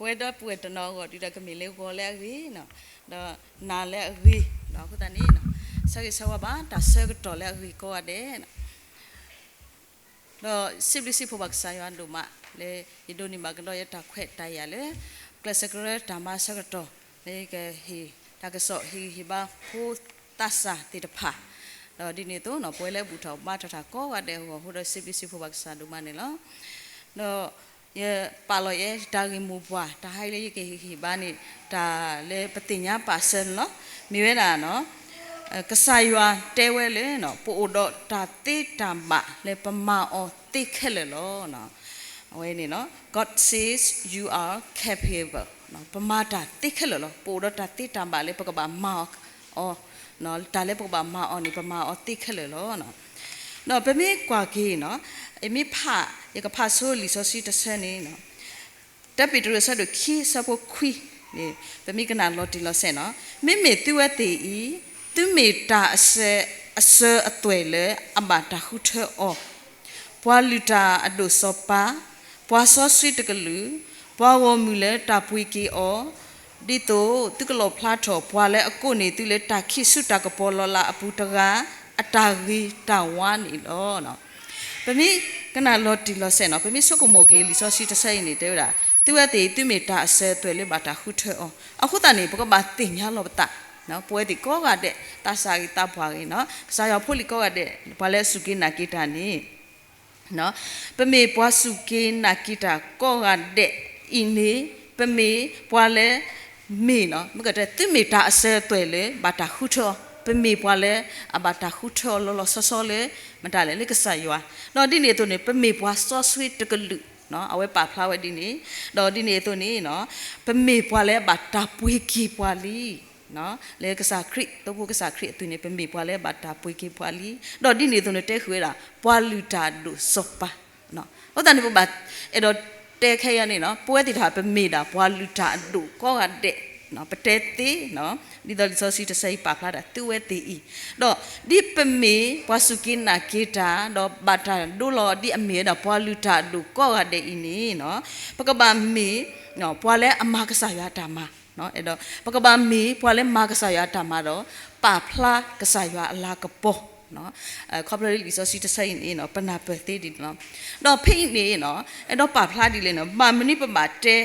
ပဝဲဒီပုၢ်ဝဲၢ်တနီၤအဂီၢ် ဒုးဒီးကမ့ၢ်လၢဂီၤလၢအဂ့ၤ, ဒီးနၤလၢအဂ့ၤ, ဒီးအဃိသတးန့ၣ် ဆၢဂ့ၤဆၢဝါဘၣ် တၢ်ဆၢကတီၢ်လၢအဂ့ၤကိးဂၤဒဲး ဒီးစံးဘျုးစံးဖှိၣ်ဘၣ်ကစၢ်ယွၤဒိၣ်မး လၢယဒိးန့ၢ်ဘၣ်ကဒီးယတၢ်ခွဲးတၢ်ယာ်လၢ ကျဲးစၢးကရၢတၢ်မၤဆၢကတီၢ် လၢယကဟ့ၣ် တၢ်ကစီၣ်ဟ့ၣ်ဂံၢ်ဟ့ၣ်ဘါဖိသးစၢ်သ့ၣ်တဖၣ်, ဒီးဒ်န့ၣ်အသိး ပဝဲလၢဘူၣ်ထီၣ်ဘါထီၣ်တၢ်ကိးဂၤဒဲးအဂီၢ် အဃိဒီးစံးဘျုးစံးဖှိၣ်ဘၣ်ကစၢ်ဒိၣ်မးန့ၣ်လီၤ. ဒီး ယပာ်လီၤယဲ ယတၢ်ဂ့ၢ်မိၢ်ပှၢ် တၢ်ဟးလၢယကဟ့ၣ်ဂံၢ်ဟ့ၣ်ဘါန့ၣ် တၢ်လၢပသ့ၣ်ညါပာ်စၢၤန့ၣ်လီၤ. မ့ၢ်ဝဲဒၣ် ကစၢ်ယွၤတဲဝဲလၢ ပအိၣ်ဒီးတၢ်သ့တၢ်ဘၣ်လၢပမၤအီၤသ့ခဲလၢာ်လီၤ. အဝဲန့ၣ် God says you are capable, ပမၤတၢ်သ့ခဲလၢာ်လီၤ. ပအိၣ်ဒီးတၢ်သ့တၢ်ဘၣ်လၢပကဘၣ်မၤအီၤ တၢ်လၢပကဘၣ်မၤအီၤန့ၣ် ပမၤအီၤသ့ခဲလၢာ်လီၤ. ဒီးပမ့ၢ်ကွၢ်က့ၤ မ့ၢ်ဖး ယကဖးဆိလံာ်စီဆှံတဆၢန့ၣ် တၢပ့းတရူးအဆၢဒိၣ်ခံ အဆၢဖိခွံန့ၣ် ပမ့ၢ်ကနၣ်လီၤတံၢ်လီၤဆဲးန့ၣ်, မ့မ့ၢ်သုဝဲသ့ၣ်အံၤ သုမ့ၢ်တၢ်အစၢၤအသွဲၣ်လၢအဘၣ်တၢ်ဃုထၢအီၤ, ပှၤလုၢ်တၢ်အဒိၣ်စီၤပၤ, ပှၤစီဆှံတကလုာ်, ပှၤဂီၢ်မုၢ်လၢတၢ်ပှ့ၤက့ၤအီၤ, ဒ်သိးသုကလီၣ်ဖျါထီၣ်ပှၤလၢအကိးန့ၢ်သုလၢတၢ်ခံးဆူတၢ်ကပီၤလီၤလးအပူၤတဂၤ အတၢ်ဂ့ၤတၢ်ဝါန့ၣ်လီၤ. ပမ့ၢ်ကနၣ်လီၤတံၢ်လီၤဆဲးန့ၣ် ပမ့ၢ်ဆိကမိၣ်က့ၤလံာ်စီဆှံတဆၢအံၤန့ၣ် တဲဝဲဒၣ် သုဝဲသ့ၣ်အံၤ သုမ့ၢ်တၢ်အစၢၤအသွဲၣ်လၢဘၣ်တၢ်ဃုထၢအီၤ, အဃိသတးန့ၣ် ပကဘၣ်သ့ၣ်ညါလီၤပသး, ပဝဲသ့ၣ်ကိးဂၤဒဲး သးစၢ်ဂ့ၤသးပှၢ်ဂ့ၤန့ၣ် ကစၢ်ယွၤဖိလံၤကိးဂၤဒဲး ပှၤလၢအစူၢ်က့ၤနာ်က့ၤတၢ်န့ၣ် ပမ့ၢ်ပှၤစူၢ်က့ၤနာ်က့ၤတၢ်ကိးဂၤဒဲးအံၤန့ၣ် ပမ့ၢ်ပှၤလၢ မ့ၢ် မ့ၢ်ကတဲ သုမ့ၢ်တၢ်အစၢၤအသွဲၣ်လၢဘၣ်တၢ်ဃုထၢအီၤ, ပမ့ၢ်ပှၤလၢအဘၣ်တၢ်ဃုထၢအီၤလီၤလီၤဆီဆီလၢ မတၤလဲၣ် လၢကစၢ်ယွၤ, ဒီးဒ်န့ၣ်အသိးန့ၣ် ပမ့ၢ်ပှၤစီဆှံတကလုာ်, အဝဲပာ်ဖျါဝဲဒ်န့ၣ်, ဒီးဒ်န့ၣ်အသိးန့ၣ် ပမ့ၢ်ပှၤလၢအဘၣ်တၢ်ပှ့ၤက့ၤပှၤလံ လၢကစၢ်ခရံာ် သိဖိကစၢ်ခရံာ်အသွံၣ်န့ၣ် ပမ့ၢ်ပှၤလၢအဘၣ်တၢ်ပှ့ၤက့ၤပှၤလံ, ဒီးဒ်န့ၣ်အသိးန့ၣ် တဲဃုာ်ဝဲဒၣ် ပှၤလုၢ်တၢ်အဒိၣ်စီၤပၤ, အဃိသတးန့ၣ် ပဘၣ်အဲၣ်ဒိးတဲခဲအံၤန့ၣ် ပဝဲသ့ၣ်တဖၣ် ပမ့ၢ်ဒၣ်ပှၤလုၢ်တၢ်အဒိၣ်ကိးဂၤဒဲး, ပတဲသ့ ဒ်သိးလံာ်စီဆှံတဆၢအံၤပာ်ဖျါဒၣ် သုဝဲသ့ၣ်အံၤ, ဒီးဒ်ပမ့ၢ်ပှၤစူၢ်က့ၤနာ်က့ၤတၢ် ဒီးဘၣ်တၢ်ဒိလီၤဒ်အမ့ၢ်ဝဲဒၣ်ပှၤလုၢ်တၢ်အဒိၣ်ကိးဂၤဒဲးအံၤန့ၣ် ပကဘၣ်မ့ၢ် ပှၤလၢအမၤကစၢ်ယွၤအတၢ်မၤ, ဒီးပကဘၣ်မ့ၢ်ပှၤလၢမၤကစၢ်ယွၤအတၢ်မၤဒီး ပာ်ဖျါကစၢ်ယွၤအလၤကပီၤ, ခီဖျိလၢလံာ်စီဆှံတဆၢအံၤန့ၣ် ပနၢ်ပၢၢ်သ့ဒ်န့ၣ်လီၤ. ဒီးဖဲအံၤန့ၣ် အဲၣ်ဒိးပာ်ဖျါဒ်လဲၣ်န့ၣ် ဘၣ်မနုၤပဘၣ်တဲ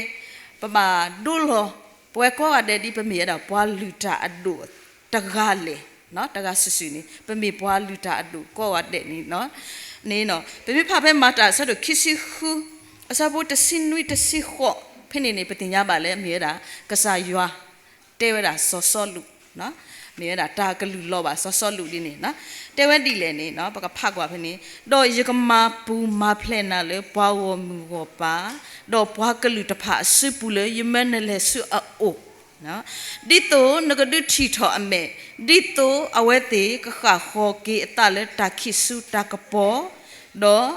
ပဘၣ်ဒိလီၤ ပဝဲကိးဂၤဒဲးဒ်ပမ့ၢ်ဝဲဒၣ်ပှၤလုၢ်တၢ်အဒိၣ်တဂၤလဲၣ်, တဂၤစုာ်စုာ်န့ၣ် ပမ့ၢ်ပှၤလုၢ်တၢ်အဒိၣ်ကိးဂၤဒဲးန့ၣ်, န့ၣ် ပမ့ၢ်ဖးဖဲမၤတၢ်အဆၢဒိၣ်ခံဆံဃု အဆၢဖိတဆံနွံတဆံဃိး ဖဲန့ၣ်န့ၣ် ပသ့ၣ်ညါဘၣ်လၢမ့ၢ်ဝဲဒၣ် ကစၢ်ယွၤ တဲဝဲဒၣ်စီၤစီလူး, မ့ၢ်ဝဲဒၣ်တၢ်ကလုၢ်လီၤဘၣ်စီၤစီလူးဒ်န့ၣ်, တဲဝဲဒ်လဲၣ်န့ၣ် ပကဖးကွၢ်ဖဲန့ၣ်, ဒီးယကမၤပူၤမၤဖျဲးနၤလၢပှၤဂီၢ်မုၢ်ဂီၢ်ပၤ, ဒီးပှၤကလုာ်တဖၣ်အစုပူၤလၢယမၢနလဲၤဆူအအိၣ် ဒ်သိးနကဒုးထံၣ်ထီၣ်အမဲာ်, ဒ်သိးအဝဲသ့ၣ်ကဃၣ်ဃီၤက့ၤအသးလၢတၢ်ခံးဆူတၢ်ကပီၤ, ဒီး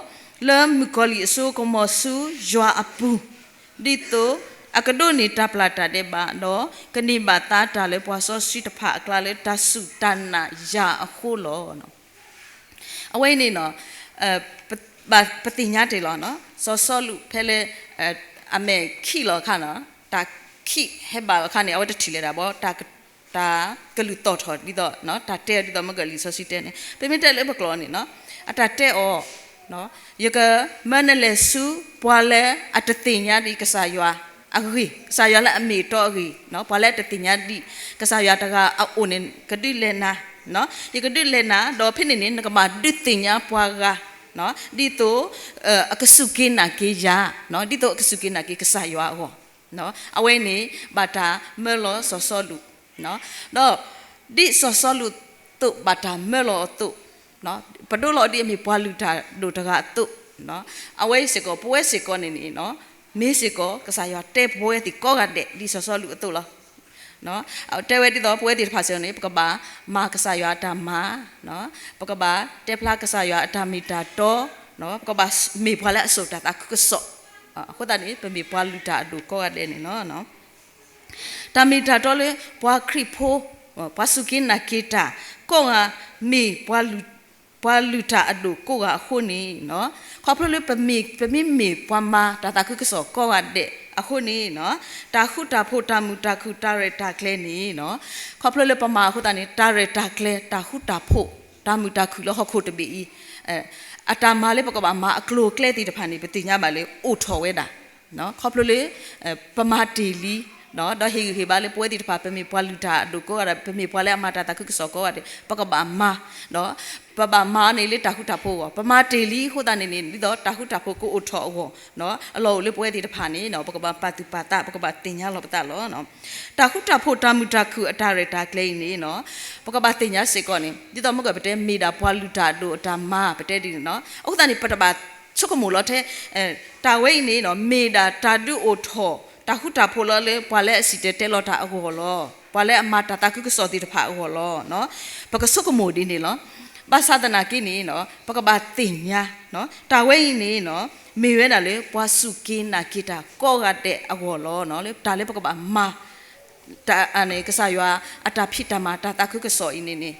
လၢမုၣ်ကီၤလံၢ်အစိကမီၤဆူယွၤအပူၤ, ဒ်သိးအကဒိးန့ၢ်တၢ်ပျၢ်တၢ်ဒဲးဘး, ဒီးကန့ၢ်ဘၣ်သါတၢ်လၢပှၤစီဆှံတဖၣ်အကျါလၢတၢ်စူၢ်တၢ်နာ်ယၤအဃိလီၤ. အဝဲအံၤန့ၣ် ပသ့ၣ်ညါတ့ၢ်လီၤ, စီၤစီလူးဖဲလၢ အမဲာ်ခံးလီၤအခါန့ၣ်, တၢ်ခံးဟဲဘၣ်အခါန့ၣ် အဝဲတထံၣ်လၢၤဒၣ်ဘၣ် တၢ်ကလုၢ်သီၣ်ထီၣ်ဒ်သိး တၢ်တဲအီၤဒ်သိးမ့ၢ်ကလံာ်စီဆှံတဲန့ၣ် ပမ့ၢ်တဲလၢပကျိာ်န့ၣ် အတၢ်တဲအီၤ ယကမၢနလဲၤဆူ ပှၤလၢအတသ့ၣ်ညါဒံးကစၢ်ယွၤအဂ့ၢ်, ကစၢ်ယွၤလၢအမ့ၢ်အတီအဂ့ၢ်, ပှၤလၢအတသ့ၣ်ညါဒံး ကစၢ်ယွၤတဂၤအအိၣ်န့ၣ် ကဒုးလဲၤနၤ, ယကဒုးလဲၤနၤ ဒီးဖဲန့ၣ်န့ၣ် နကဘၣ်ဒုးသ့ၣ်ညါပှၤဂၤ ဒ်သိး အကစူၢ်က့ၤနာ်က့ၤယၤ, ဒ်သိးအကစူၢ်က့ၤနာ်က့ၤကစၢ်ယွၤအဂီၢ်, အဝဲန့ၣ် ဘၣ်တၢ်မၢလီၤစီၤစီလူး, ဒီးဒ်စီၤစီလူးသိးဘၣ်တၢ်မၢလီၤအသိး, ပဒိလီၤဒ်အမ့ၢ်ပှၤလုၢ်တၢ်ဒိၣ်တဂၤအသိး, အဝဲစ့ၢ်ကီး ပဝဲစ့ၢ်ကီးန့ၣ်န့ၣ် မ့ၢ်စ့ၢ်ကီးကစၢ်ယွၤတဲပဝဲသ့ၣ်ကိးဂၤဒဲး ဒ်စီၤစီလူးအသိးလီၤ. တဲဝဲဒ်သိး ပဝဲသ့ၣ်တဖၣ်စ့ၢ်ကီးန့ၣ် ပကဘၣ်မၤကစၢ်ယွၤအတၢ်မၤ, ပကဘၣ်တဲဖျါကစၢ်ယွၤအတၢ်မ့ၢ်တၢ်တီ, ပကဘၣ်မ့ၢ်ပှၤလၢအစိာ်တၢ်သးခုကစီၣ်, အဃိသတးန့ၣ် ပမ့ၢ်ပှၤလုၢ်တၢ်အဒိၣ်ကိးဂၤဒဲးန့ၣ်လီၤ. တၢ်မ့ၢ်တၢ်တီလၢပှၤခရံာ်ဖိ, ပှၤစူၢ်က့ၤနာ်က့ၤတၢ်ကိးဂၤ မ့ၢ်ပှၤလုၢ်တၢ်အဒိၣ်ကိးဂၤအဃိန့ၣ်, ခီဖျိလၢပမ့ၢ် ပမ့မ့ၢ်ပှၤမၤတၢ်သးခုကစီၣ်ကိးဂၤဒဲး အဃိန့ၣ် တၢ်ဃူတၢ်ဖိး တၢ်မုာ်တၢ်ခုၣ် တၢ်ရဲၣ်တၢ်ကျဲၤန့ၣ် ခီဖျိလၢပမၤအဃိသတးန့ၣ် တၢ်ရဲၣ်တၢ်ကျဲၤ တၢ်ဃူတၢ်ဖိး တၢ်မုာ်တၢ်ခုၣ်လၢဟီၣ်ခိၣ်တဘ့ၣ်အံၤ အတၢ်မၤလၢပကဘၣ်မၤအကျိၤအကျဲသ့ၣ်တဖၣ်န့ၣ် ပသ့ၣ်ညါဘၣ်လၢအိၣ်ထီၣ်ဝဲဒၣ် ခီဖျိလၢ ပမၤတ့ၢ်လံ ဒီးဟ့ၣ်ဂံၢ်ဟ့ၣ်ဘါလၢပဝဲသ့ၣ်တဖၣ် ပမ့ၢ်ပှၤလုၢ်တၢ်အဒိၣ်ကိးဂၤဒဲး ပမ့ၢ်ပှၤလၢအမၤတၢ်သးခုကစီၣ်ကိးဂၤဒဲး ပကဘၣ်မၤ ဒီးပဘၣ်မၤအီၤန့ၣ်လၢတၢ်ဃူတၢ်ဖိးအဂီၢ် ပမၤတ့ၢ်လံအဃိသတးန့ၣ်န့ၣ် ဒ်သိးတၢ်ဃူတၢ်ဖိးကအိၣ်ထီၣ်အဂီၢ် အလီၢ်အိၣ်လၢပဝဲသ့ၣ်တဖၣ်န့ၣ် ပကဘၣ်ပာ်သူၣ်ပာ်သး ပကဘၣ်သ့ၣ်ညါလီၤပသးလီၤ. တၢ်ဃူတၢ်ဖိး တၢ်မုာ်တၢ်ခုၣ်အတၢ်ရဲၣ်တၢ်ကျဲၤအံၤန့ၣ် ပကဘၣ်သ့ၣ်ညါစ့ၢ်ကီးန့ၣ် ဒ်သိးမ့ၢ်ကပတဲမ့ၢ်ဒၣ်ပှၤလုၢ်တၢ်အဒိၣ်အတၢ်မၤ ပတဲဒ်န့ၣ် အဃိသတးန့ၣ် ပတဘၣ်ဆိကမိၣ်လီၤထဲ တၢ်ဝဲအံၤန့ၣ် မ့ၢ်ဒၣ်တၢ်ဒုးအိၣ်ထီၣ် တၢ်ဃူတၢ်ဖိးလီၤလၢပှၤလၢအစံၣ်တဲၤတဲလီၤတၢ်အဂီၢ်လီၤ. ပှၤလၢအမၤတၢ်သးခုကစီၣ်သ့ၣ်တဖၣ်အဂီၢ်လီၤ. ပကဆိကမိၣ်ဒ်န့ၣ်လီၤ. ဘၣ်ဆၣ်သနာ်က့န့ၣ် ပကဘၣ်သ့ၣ်ညါ တၢ်ဝဲအံၤန့ၣ် မ့ၢ်ဝဲဒၣ်လၢပှၤစူၢ်က့ၤနာ်က့ၤတၢ်ကိးဂၤဒဲးအဂီၢ်လီၤ. လၢတၢ်လၢပကဘၣ်မၤ တၢ်န့ၣ် ကစၢ်ယွၤအတၢ်ဖံးတၢ်မၤတၢ်သးခုကစီၣ်အံၤန့ၣ်န့ၣ်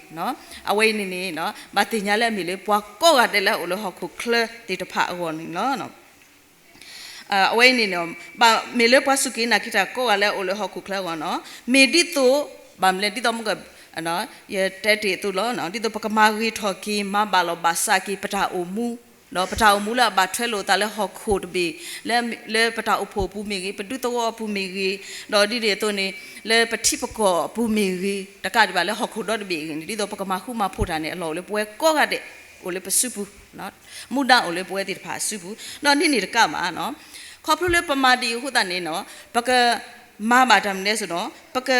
အဝဲအံၤန့ၣ်န့ၣ် ဘၣ်သ့ၣ်ညါလၢအမ့ၢ်လၢပှၤကိးဂၤဒဲးလၢအအိၣ်လၢဟီၣ်ခိၣ်ချၢသ့ၣ်တဖၣ်အဂီၢ်န့ၣ်လီၤ. အဝဲအံၤန့ၣ် ဘၣ်မ့ၢ်လၢပှၤစူၢ်က့ၤနာ်က့ၤတၢ်ကိးဂၤလၢအအိၣ်လၢဟီၣ်ခိၣ်ချၢအဂီၢ်န့ၣ် မ့ၢ်ဒ်သိး ဘၣ်မနုၤလဲၣ် ဒ်သိးမ့ၢ်က ယတဲတ့ၢ်အသိးလီၤ. ဒ်သိးပကမၤဂ့ၤထီၣ်က့ၤ မၤဘၣ်လီၤဘၣ်စးက့ၤ ပတၢ်အိၣ်မူ ဒီးပတၢ်အိၣ်မူလၢအဘၣ်ထွဲလိာ်သးလၢဟီၣ်ခိၣ်တဘ့ၣ် လၢပတၢ်အိၣ်ဖှိၣ်အပူၤမ့ၢ်ဂ့ၤ, ပဒူသဝီအပူၤမ့ၢ်ဂ့ၤ, ဒီးဒ်န့ၣ်အသိးန့ၣ် လၢပထံပကီၢ်အပူၤမ့ၢ်ဂ့ၤ, တကးဒံးဘၣ်လၢဟီၣ်ခိၣ်ဒီတဘ့ၣ်အံၤန့ၣ် ဒ်သိးပကမၤဃူမၤဖိးတၢ်န့ၣ် အလီၢ်အိၣ်လၢပဝဲကိးဂၤဒဲး အိၣ်လၢပစုပူၤ, မူဒါအိၣ်လၢပဝဲသ့ၣ်တဖၣ်အစုပူၤ, ဒီးဒ်န့ၣ်တကးဘၣ် ခီဖျိလၢပမၤဒ်အံၤအဃိသတးန့ၣ် ပကမၤဘၣ်တၢ်မနုၤလဲၣ်န့ၣ် ပက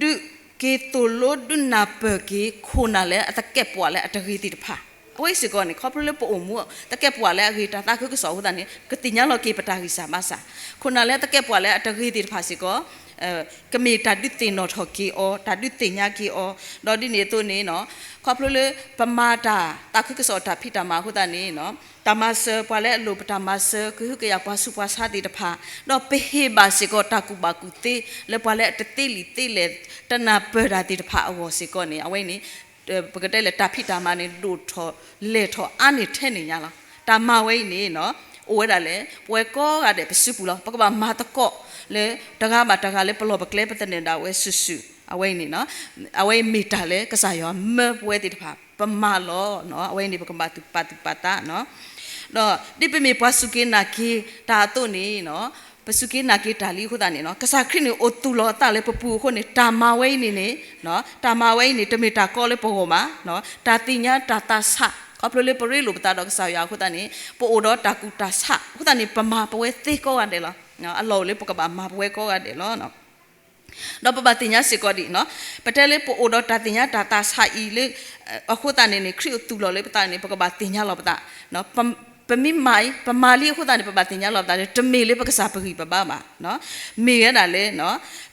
ဒုးက့ၤသိၣ်လိဒုးနၢ်ပၢၢ်က့ၤ ခိၣ်နၢ်လၢအသကဲးပဝးလၢအတဂ့ၤသ့ၣ်တဖၣ်, အဝဲအံၤစ့ၢ်ကီးန့ၣ် ခီဖျိလၢပအိၣ်မူ သကဲးပဝးလၢအဂ့ၤ တၢ်သးခုကစီၣ်အဃိသတးန့ၣ် ကသ့ၣ်ညါလီၤက့ၤပတၢ်ဂံၢ်စၢ်ဘါစၢ်, ခိၣ်နၢ်လၢအသကဲးပဝးလၢအတဂ့ၤသ့ၣ်တဖၣ်စ့ၢ်ကီး ကမ့ၢ်တၢ်ဒုးသ့ၣ်နီၣ်ထီၣ်က့ၤအီၤ, တၢ်ဒုးသ့ၣ်ညါက့ၤအီၤ, ဒီးဒ်န့ၣ်အသိးန့ၣ် ခီဖျိလၢပမၤတၢ်သးခုကစီၣ်တၢ်ဖံးတၢ်မၤအဃိသတးန့ၣ် တၢ်မၤစၢၤပှၤလၢအလိၣ်ပတၢ်မၤစၢၤ ကဟုကယာ်ပှၤဆူးပှၤဆါသ့ၣ်တဖၣ်, ဒီးပဟ့ၣ်ဘၣ်စ့ၢ်ကီးတၢ်ကူၣ်ဘၣ်ကူၣ်သ့ လၢပှၤလၢအတသ့လံာ်သ့လဲၢ် တနၢ်ပၢၢ်တၢ်သ့ၣ်တဖၣ်အဂီၢ်စ့ၢ်ကီးန့ၣ် အဝဲအံၤန့ၣ် ပကတဲလၢတၢ်ဖံးတၢ်မၤန့ၣ် ဒိၣ်ထီၣ်လဲၢ်ထီၣ်အါန့ၢ်ထဲန့ၣ်ညါလီၤ. တၢ်မၤဝဲအံၤန့ၣ် အိၣ်ဝဲဒၣ်လၢ ပဝဲကိးဂၤဒဲးပစုပူၤလီၤ. ပကဘၣ်မၤသကိးလၢ တဂၤဘၣ်တဂၤလၢပလီၢ်ပကျဲပသနၢၣ်ဒၣ်ဝဲစုာ်စုာ် အဝဲအံၤန့ၣ် အဝဲအံၤမ့ၢ်တၢ်လၢကစၢ်ယွၤမၢပဝဲသ့ၣ်တဖၣ် ပမၤလီၤ. အဝဲအံၤန့ၣ် ပကဘၣ်သူၣ်ပာ်သူၣ်ပာ်သး ဒီးဒ်ပမ့ၢ်ပှၤစူၢ်က့ၤနာ်က့ၤတၢ်အသိးန့ၣ် ပစူၢ်က့ၤနာ်က့ၤတၢ်လံအဃိသတးန့ၣ် ကစၢ်ခရံာ်န့ၣ်အိၣ်သူၣ်လီၤအသးလၢပပူၤအဃိန့ၣ် တၢ်မၤဝဲအံၤန့ၣ်န့ၣ် တၢ်မၤဝဲအံၤန့ၣ် တမ့ၢ်တၢ်ကီလၢပဂီၢ်ဘၣ်. တၢ်သ့ၣ်ညါတၢ်သးဆး ခီဖျိလၢပရ့လိာ်ပသးဒီးကစၢ်ယွၤအဃိသတးန့ၣ် ပအိၣ်ဒီးတၢ်ကူၣ်တၢ်ဆးအဃိသတးန့ၣ် ပမၤပဝဲသ့ကိးဂၤဒဲးလီၤ. အလီၢ်အိၣ်လၢပကဘၣ်မၤပဝဲကိးဂၤဒဲးလီၤ. ဒီးပဘၣ်သ့ၣ်ညါစ့ၢ်ကီးဒ် ပတဲလၢပအိၣ်ဒီးတၢ်သ့ၣ်ညါတၢ်သးဆးအံၤလၢ အဃိသတးန့ၣ်န့ၣ် ခရံာ်အိၣ်သူၣ်လီၤလၢပသးန့ၣ် ပကဘၣ်သ့ၣ်ညါလီၤပသး. ပမ့ၢ်မၤအံၤ ပမၤလံအဃိသတးန့ၣ် ပဘၣ်သ့ၣ်ညါလီၤပသးလၢ တမ့ၢ်လၢပကစၢ်ပဂံၢ်ပဘါဘၣ်. မ့ၢ်ဝဲဒၣ်လၢ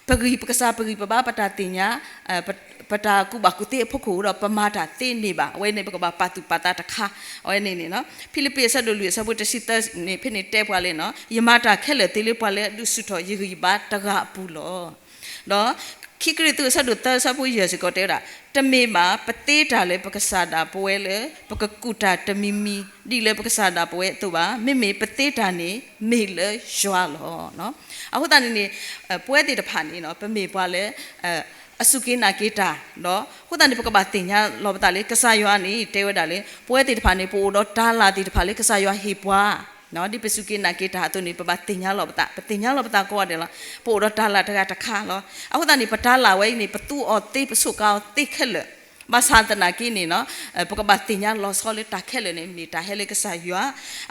ပဂံၢ်ပကစၢ်ပဂံၢ်ပဘါ ပတၢ်သ့ၣ်ညါ ပတၢ်ကူၣ်ဘၣ်ကူၣ်သ့အဖီခိၣ်ဒီး ပမၤတၢ်သ့န့ၢ်ဘၣ်. အဝဲန့ၣ် ပကဘၣ်ပာ်သူၣ်ပာ်သးတခါ အဝဲန့ၣ်န့ၣ် ဖံလံးပံးအဆၢဒိၣ်လွံၢ်အဆၢဖိတဆံသၢန့ၣ် ဖဲန့ၣ်တဲပှၤလၢ ယမၤတၢ်ခဲလၢာ်သ့လၢပှၤလၢအဒုးဆူၣ်ထီၣ်ယဂံၢ်ယဘါတဂၤအပူၤလီၤ. ဒီးခံကရံၣ်သူးအဆၢဒိၣ်သၢအဆၢဖိယဲၢ်စ့ၢ်ကီးတဲဝဲဒၣ် တမ့ၢ်ဘၣ် ပသ့တၢ်လၢပကစၢ်ဒၣ်ပဝဲလၢ ပကကူၣ်တၢ်တမံၤမံၤ ဒ်လၢပကစၢ်ဒၣ်ပဝဲအသိးဘၣ်. မ့မ့ၢ်ပသ့တၢ်န့ၣ် မ့ၢ်လၢယွၤလီၤ. အဃိသတးန့ၣ်န့ၣ် ပဝဲသ့ၣ်တဖၣ်န့ၣ် ပမ့ၢ်ပှၤလၢ အစူၢ်က့ၤနာ်က့ၤတၢ် ဒီးအဃိသတးန့ၣ် ပကဘၣ်သ့ၣ်ညါလီၤပသးလၢ ကစၢ်ယွၤန့ၣ် တဲဝဲဒၣ်လၢ ပဝဲသ့ၣ်တဖၣ်န့ၣ် ပအိၣ်ဒီးတၤလၤသ့ၣ်တဖၣ်လၢကစၢ်ယွၤဟ့ၣ်ပှၤ ဒ်ပစူၢ်က့ၤနာ်က့ၤတၢ်အသိးန့ၣ် ပဘၣ်သ့ၣ်ညါလီၤပသး, ပသ့ၣ်ညါလီၤပသးကိးဂၤဒဲးလီၤ. ပအိၣ်ဒီးတၤလၤတဂၤတခါလီၤ. အဃိသတးန့ၣ် ပတၤလၤဝဲအံၤန့ၣ် ပသူအီၤသ့ ပဆိးကါအီၤသ့ခဲလၢာ်. ဘၣ်ဆၣ်သနာ်က့န့ၣ် ပကဘၣ်သ့ၣ်ညါလီၤဆီလၢတၢ်ခဲလၢာ်န့ၣ် မ့ၢ်တၢ်ဟဲလၢကစၢ်ယွၤ.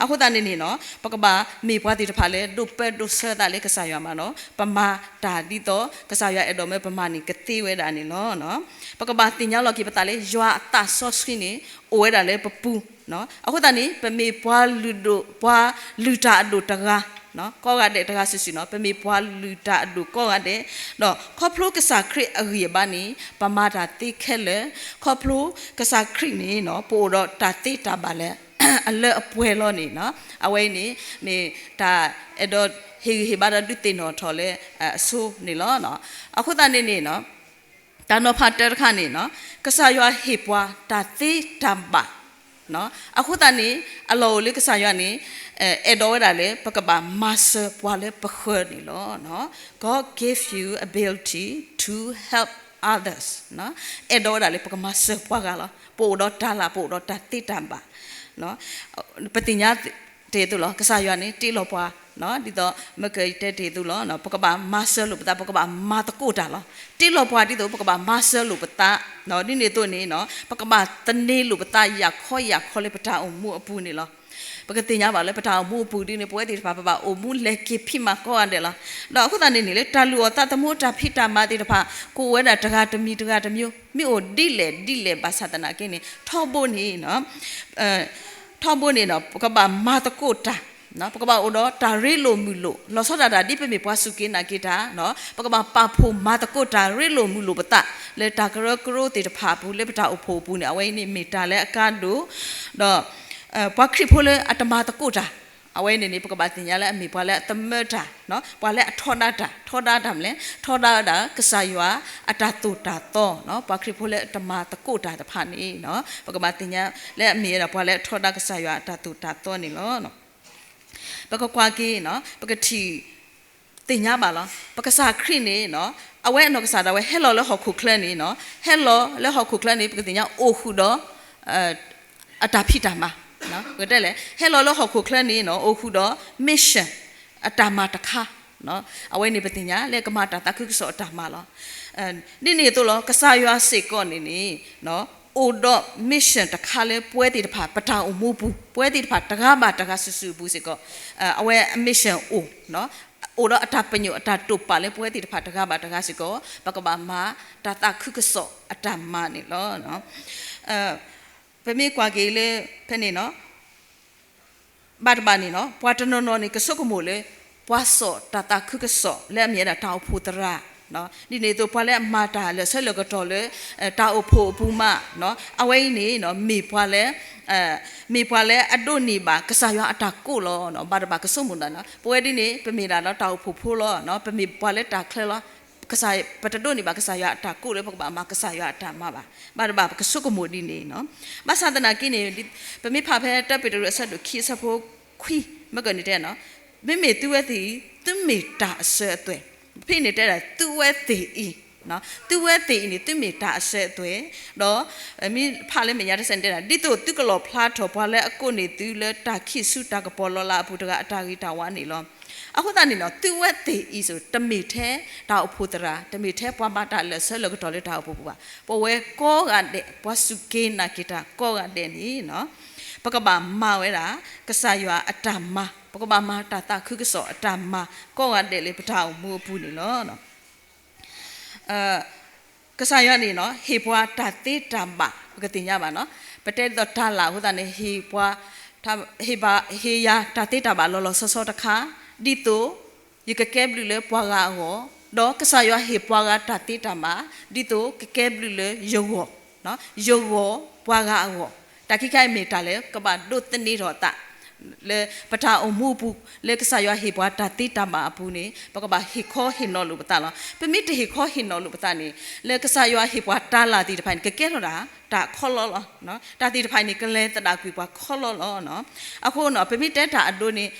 အဃိသတးန့ၣ်န့ၣ် ပကဘၣ်မ့ၢ်ပှၤသ့ၣ်တဖၣ်လၢ ဒိးပၢဒိးဆှၢသးလၢကစၢ်ယွၤမးဒီး ပမၤတၢ်ဒ်သိး ကစၢ်ယွၤအဲၣ်ဒိးမၢပမၤန့ၣ်ကသ့ဝဲဒၣ်န့ၣ်လီၤ. ပကဘၣ်သ့ၣ်ညါလီၤက့ၤပသးလၢ ယွၤအသးစီဆှံန့ၣ် အိၣ်ဝဲဒၣ်လၢပပူၤ. အဃိသတးန့ၣ် ပမ့ၢ်ပှၤလုၢ်ဒိၣ် ပှၤလုၢ်တၢ်အဒိၣ်တဂၤ ကိးဂၤဒဲးတဂၤစုာ်စုာ်န့ၣ် ပမ့ၢ်ပှၤလုၢ်တၢ်အဒိၣ်ကိးဂၤဒဲး, ဒီးခီဖျိကစၢ်ခရံာ်အဂံၢ်အဘါန့ၣ် ပမၤတၢ်သ့ခဲလၢာ်, ခီဖျိကစၢ်ခရံာ်န့ၣ် ပအိၣ်ဒီးတၢ်သ့တၢ်ဘၣ်လၢ အလၢအပှဲၤလီၤန့ၣ် အဝဲအံၤန့ၣ် မ့ၢ်တၢ်အဲၣ်ဒိးဟ့ၣ်ဂံၢ်ဟ့ၣ်ဘါဒီးဒုးသ့ၣ်နီၣ်ထီၣ်လၢအဆိန့ၣ်လီၤ. အဃိသတးန့ၣ်န့ၣ် တၢ်နီၤဖးတၢတခါန့ၣ် ကစၢ်ယွၤဟ့ၣ်ပှၤတၢ်သ့တၢ်ဘၣ် အဃိသတးန့ၣ် အလီၢ်အိၣ်လၢကစၢ်ယွၤန့ၣ် အဲၣ်ဒိးဝဲဒၣ်လၢ ပကဘၣ်မၤစၢၤပှၤလၢပဃၢၤန့ၣ်လီၤ. God gave you ability to help others. အဲၣ်ဒိးဝဲဒၣ်လၢ ပကမၤစၢၤပှၤဂၤလီၤ. ပအိၣ်ဒီးတၢ်လၤ ပအိၣ်ဒီးတၢ်သ့တၢ်ဘၣ် ပသ့ၣ်ညါတ့ၢ်အသိးလီၤ. ကစၢ်ယွၤန့ၣ် တ့လီၤပှၤ ဒ်သိး မ့ၢ်ကတဲတ့ၢ်အသိးလီၤ. ပကဘၣ်မၤစၢၤလိာ်ပသး ပကဘၣ်မၤသကိးတၢ်လီၤ. တ့လီၤပှၤဒ်သိး ပကဘၣ်မၤစၢၤလိာ်ပသး ဒ်န့ၣ်အသိးန့ၣ် ပကဘၣ်သန့ၤလိာ်ပသး ယၢ်ခီယၢ်ခီလၢပတၢ်အိၣ်မူအပူၤန့ၣ်လီၤ. ပကသ့ၣ်ညါဘၣ်လၢပတၢ်အိၣ်မူအပူၤဒ်န့ၣ် ပဝဲသ့ၣ်တဖၣ် ပဘၣ်အိၣ်မူလဲၤက့ၤဖံးမၤကိးဂၤဒဲးလီၤ. ဒီးအဃိသတးန့ၣ်န့ၣ် လၢတၢ်လုၢ်အီၣ်သးသမူတၢ်ဖံးတၢ်မၤသ့ၣ်တဖၣ် ကအိၣ်ဝဲဒၣ်တဂၤတမံၤတဂၤတမံၤ မ့ၢ်အိၣ်ဒ်လဲၣ်ဒ်လဲၣ်ဘၣ်ဆၣ်သနာ်က့န့ၣ် ထီဘိန့ၣ် ထီဘိန့ၣ်ဒီး ပကဘၣ်မၤသကိးတၢ် ပကဘၣ်အိၣ်ဒီးတၢ်ရ့လိာ်မုာ်လိာ် လီၤဆီဒၣ်တၢ်ဒ်ပမ့ၢ်ပှၤစူၢ်က့ၤနာ်က့ၤတၢ် ပကဘၣ်ပာ်ဖှိၣ်မၤသကိးတၢ်ရ့လိာ်မုာ်လိာ်ပသး လၢတၢ်ကရၢကရိသ့ၣ်တဖၣ်အပူၤ လၢပတၢ်အိၣ်ဖှိၣ်အပူၤန့ၣ် အဝဲအံၤန့ၣ်မ့ၢ်တၢ်လၢအကါဒိၣ် ဒီး ပှၤခရံာ်ဖိလၢအတမၤသကိးတၢ် အဝဲန့ၣ်န့ၣ် ပကဘၣ်သ့ၣ်ညါလၢအမ့ၢ်ပှၤလၢအသမၢတၢ် ပှၤလၢအထီဒါတၢ် ထီဒါတၢ်မနုၤလဲၣ် ထီဒါဝဲဒၣ်ကစၢ်ယွၤအတၢ်သိၣ်တၢ်သီ ပှၤခရံာ်ဖိလၢအတမၤသကိးတၢ်တဖၣ်န့ၣ် ပကဘၣ်သ့ၣ်ညါလၢအမ့ၢ်ဝဲဒၣ်ပှၤလၢအထီဒါကစၢ်ယွၤအတၢ်သိၣ်တၢ်သီန့ၣ်လီၤ. ပကကွၢ်က့ၤ ပကထံၣ် သ့ၣ်ညါဘၣ်လီၤ. ပကစၢ်ခရံာ်န့ၣ် အဝဲအနီၢ်ကစၢ်ဒၣ်ဝဲဟဲလီၤလၢဟီၣ်ခိၣ်ချၢန့ၣ် ဟဲလီၤလၢဟီၣ်ခိၣ်ချၢန့ၣ် ပကသ့ၣ်ညါအိၣ်ဃုာ်ဒီး အတၢ်ဖံးတၢ်မၤ ပကတဲလဲၣ် ဟဲလီၤလၢဟီၣ်ခိၣ်ချၢန့ၣ် အိၣ်ဃုာ်ဒီး mission အတၢ်မၤတခါ အဝဲန့ၣ်ပသ့ၣ်ညါလၢကမၤတၢ်သးခုကစီၣ်အတၢ်မၤလီၤ. ဒ်န့ၣ်အသိးလီၤ ကစၢ်ယွၤစ့ၢ်ကီးန့ၣ်န့ၣ် အိၣ်ဒီး mission တခါလၢပဝဲသ့ၣ်တဖၣ် ပတၢ်အိၣ်မူပူၤ ပဝဲသ့ၣ်တဖၣ်တဂၤဘၣ်တဂၤစုာ်စုာ်အပူၤစ့ၢ်ကီး အဝဲအ mission အိၣ် အိၣ်ဒီးအတၢ်ပညိၣ်အတၢ်တိာ်ပာ်လၢပဝဲသ့ၣ်တဖၣ်တဂၤဘၣ်တဂၤစ့ၢ်ကီး ပကဘၣ်မၤတၢ်သးခုကစီၣ်အတၢ်မၤန့ၣ်လီၤ. ပမ့ၢ်ကွၢ်က့ၤလၢဖဲန့ၣ် ဘၣ်တဘၣ်န့ၣ် ပှၤတနီၤနီၤန့ၣ် ကဆိကမိၣ်လၢ ပှၤစိာ်တၢ်သးခုကစီၣ်လၢအမ့ၢ်ဝဲဒၣ်တၢ်အိၣ်ဖှိၣ်သရၣ် ဒ်န့ၣ်အသိး ပှၤလၢအမၤတၢ်လၢာ်ဆၢလၢာ်ကတီၢ်လၢ တၢ်အိၣ်ဖှိၣ်အပူၤမး အဝဲအံၤန့ၣ် မ့ၢ်ပှၤလၢ မ့ၢ်ပှၤလၢအဒိးန့ၢ်ဘၣ်ကစၢ်ယွၤအတၢ်ကိးလီၤ. ဘၣ်တဘၣ်ကဆိကမိၣ်သးန့ၣ် ပဝဲဒ်န့ၣ် ပမ့ၢ်ဒၣ်လီၤတၢ်အိၣ်ဖှိၣ်ဖိလီၤ ပမ့ၢ်ပှၤလၢတၢ်ချၢလီၤ ပတဒိးန့ၢ်ဘၣ်ကစၢ်ယွၤအတၢ်ကိးလၢပကဘၣ်မၤကစၢ်ယွၤအတၢ်မၤဘၣ်. ဘၣ်တဘၣ်ပကဆိကမိၣ်ဒ်န့ၣ် ဘၣ်ဆၣ်သနာ်က့န့ၣ် ပမ့ၢ်ဖးဖဲတၢပ့းတရူးအဆၢဒိၣ်ခံအဆၢဖိခွံ မ့ၢ်ကန့ၣ်တဲ မ့မ့ၢ်သုဝဲသ့ၣ်အံၤ သုမ့ၢ်တၢ်အစၢၤအသွဲၣ် ဖဲန့ၣ်တဲဒၣ်သုဝဲသ့ၣ်အံၤ သုဝဲသ့ၣ်အံၤန့ၣ် သုမ့ၢ်တၢ်အစၢၤအသွဲၣ် ဒီး မ့ၢ်ဖးလၢမဲာ်ညါတစဲးန့ၣ်တဲဒၣ် ဒ်သိးသုကလီၣ်ဖျါထီၣ်ပှၤလၢအကိးန့ၢ်သုလၢတၢ်ခံးဆူတၢ်ကပီၤလီၤလးအပူၤတဂၤအတၢ်ဂ့ၤတၢ်ဝါန့ၣ်လီၤ. အဃိသတးန့ၣ် သုဝဲသ့ၣ်အံၤစ့ၢ် တမ့ၢ်ထဲတၢ်အိၣ်ဖှိၣ်သရၣ် တမ့ၢ်ထဲပှၤမၤတၢ်လၢာ်ဆၢလၢာ်ကတီၢ်လၢတၢ်အိၣ်ဖှိၣ်ပူၤဘၣ်. ပဝဲကိးဂၤဒဲး ပှၤစူၢ်က့ၤနာ်က့ၤတၢ်ကိးဂၤဒဲးန့ၣ် ပကဘၣ်မၤဝဲဒၣ် ကစၢ်ယွၤအတၢ်မၤ ပကဘၣ်မၤတၢ်သးခုကစီၣ်အတၢ်မၤ ကိးဂၤဒဲးလၢပတၢ်အိၣ်မူအပူၤန့ၣ်လီၤ. ကစၢ်ယွၤန့ၣ် ဟ့ၣ်ပှၤတၢ်သ့တၢ်ဘၣ် ပကသ့ၣ်ညါဘၣ်နီၤ ပတဲဒ်သိးတၢ်လၢ်အဃိသတးန့ၣ် ဟ့ၣ်ပှၤ ဟ့ၣ်ဘၣ် ဟ့ၣ်ယၤတၢ်သ့တၢ်ဘၣ်လီၤလီၤဆီဆီတခါ ဒ်သိး ယကကဲဘျုးလၢပှၤဂၤအဂီၢ် ဒီးကစၢ်ယွၤဟ့ၣ်ပှၤဂၤတၢ်သ့တၢ်ဘၣ် ဒ်သိးကကဲဘျုးလၢယဂီၢ် ယဂီၢ်ပှၤဂၤအဂီၢ် တၢ်ခံခါအံၤမ့ၢ်တၢ်လၢကဘၣ်ဒိးသန့ၤထီၣ်အသး လၢပတၢ်အိၣ်မူအပူၤ လၢကစၢ်ယွၤဟ့ၣ်ပှၤတၢ်သ့တၢ်ဘၣ်အပူၤန့ၣ် ပကဘၣ်ဟ့ၣ်ခီဟ့ၣ်နီၤလိာ်ပသးလီၤ. ပမ့ၢ်တဟ့ၣ်ခီဟ့ၣ်နီၤလိာ်ပသးန့ၣ် လၢကစၢ်ယွၤဟ့ၣ်ပှၤတၢ်လၢ်သ့ၣ်တဖၣ်န့ၣ် ကကဲထီၣ်ဒၣ်တၢ်ခီလီလီၤ. တၢ်သ့ၣ်တဖၣ်န့ၣ် ကလဲၤသဒၣ်ကွံာ်ပှၤခီလီလီၤ. အဃိနီၤ ပမ့ၢ်တဲတၢ်အဒိန့ၣ်